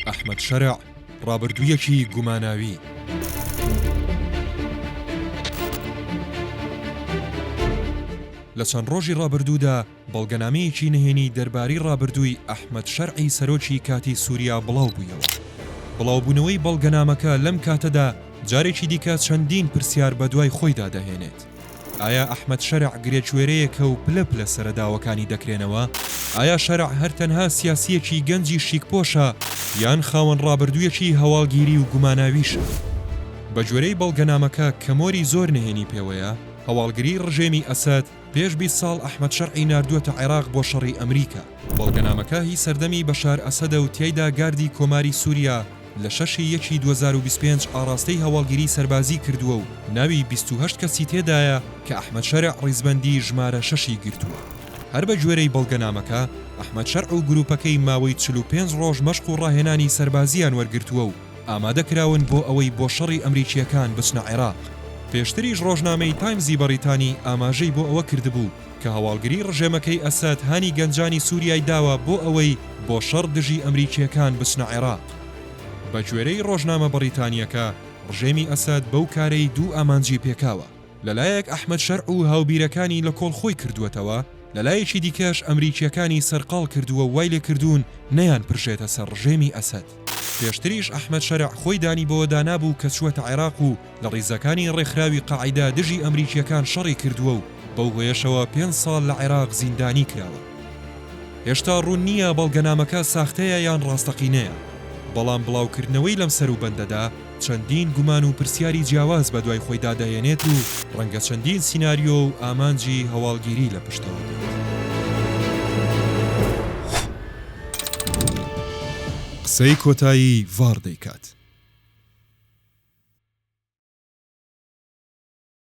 ئەحمەد شەرع، ڕابردوویەکی گوماناوی. لە چەند ڕۆژی ڕابردوودا بەڵگەنامەیەکی نهێنی دەربارەی ڕابردووی ئەحمەد شەرعی سەرۆکی کاتی سوریا بڵاوبوویەوە. بڵاوبوونەوەی بەڵگەنامەکە لەم کاتەدا جارێکی دیکە چەندین پرسیار بەدوای خۆیدا دەهێنێت. ئایا ئەحمەد شەرع گرێکوێرەیەکە و پلە پلە سەرەداوەکانی دەکرێنەوە؟ ئایا شەرع هەر تەنها سیاسییەکی گەنجی شیکپۆشە یان خاوەن ڕابردوویەکی هەواڵگیری و گوماناویشە؟ بەگوێرەی بەڵگەنامەکە کە مۆری زۆر نهێنی پێوەیە، هەواڵگریی ڕژێمی ئەسەد پێش 20 ساڵ ئەحمەد شەرعی ناردووەتە عێراق بۆ شەڕی ئەمریکا. بەڵگەنامەکە هی سەردەمی بەشار ئەسەدە و تیایدا گاردی کۆماری سووریا لە شەش ی یەکی 2025 ئاڕاستەی هەواڵگریی سەربازی کردووە و ناوی 28 کەسی تێدایە کە ئەحمەد شەرع ڕیزبەندی ژمارە شەشی گرتووە. هەر بە گوێرەی بەڵگەنامەکە، ئەحمەد شەرع و گرووپەکەی ماوەی 45 ڕۆژ مەشق و ڕاهێنانی سەربازییان وەرگرتووە و ئامادەکراون بۆ ئەوەی بۆ شەڕی ئەمریکییەکان بچنە عێراق. پێشتریش ڕۆژنامەی تایمزی بەڕیتانی ئاماژەی بۆ ئەوە کردبوو کە هەواڵگری ڕژێمەکەی ئەسەد هانی گەنجانی سوریای داوە بۆ ئەوەی بۆ شەڕ دژی ئەمریکییەکان بچنە عێراق. بەگوێرەی ڕۆژنامە بەڕیتانییەکە، ڕژێمی ئەسەد بەو کارەی دوو ئامانجی پێکاوە، لەلایەک ئەحمەد شەرع و هاوبیرەکانی لە کۆڵ خۆی کردووەتەوە، لەلایەکی دیکەش ئەمریکییەکانی سەرقاڵ کردووە و وای لێکردوون نەیانپرژێتە سەر ڕژێمی ئەسەد. پێشتریش ئەحمەد شەرع خۆی دانی بەوەدا نابوو کە چووەتە عێراق و لە ڕیزەکانی ڕێکخراوی قاعیدە دژی ئەمریکییەکان شەڕی کردووە و بەو هۆیەشەوە پێنج ساڵ لە عێراق زیندانی کراوە. هێشتا ڕوون نییە بەڵگەنامەکە ساختەیە یان ڕاستەقینەیە، بەڵام بڵاوکردنەوەی لەم سەروبەندەدا چەندین گومان و پرسیاری جیاواز بەدوای خۆیدا دەهێنێت و ڕەنگە چەندین سیناریۆ و ئامانجی هەواڵگیری لە پشتەوە بێت. قسەی کۆتایی ڤاڕ دەیکات.